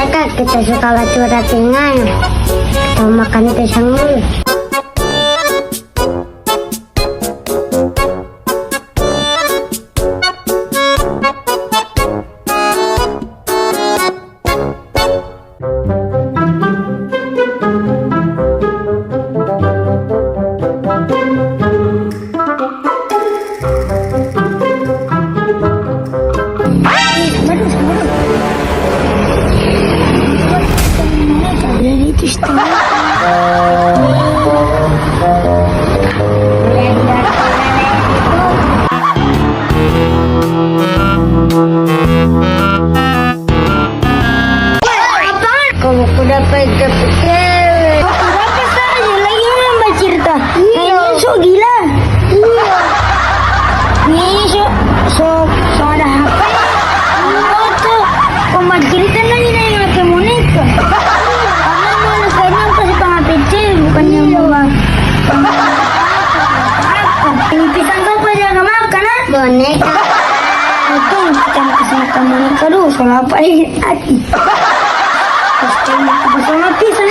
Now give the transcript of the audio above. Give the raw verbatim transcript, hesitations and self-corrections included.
Kak, kita suka batua tapi ngana. Kita makan pisang dulu. Kamu ku dapa dapa cewek. Aku dapa saja lagi orang bacerita. Iya. Ini so gila. Iya. Ini so, so, so ada H P. Foto. Kau bacerita lagi dari H P boneka. Karena mau kayaknya kasih pang H P cewek, bukannya mau bang. Ini pisang kau pada makan, ah? Boneka. Itu kita kasih makan boneka dulu, soal apa ini? Ati. Terus kayak gitu, sama pisang.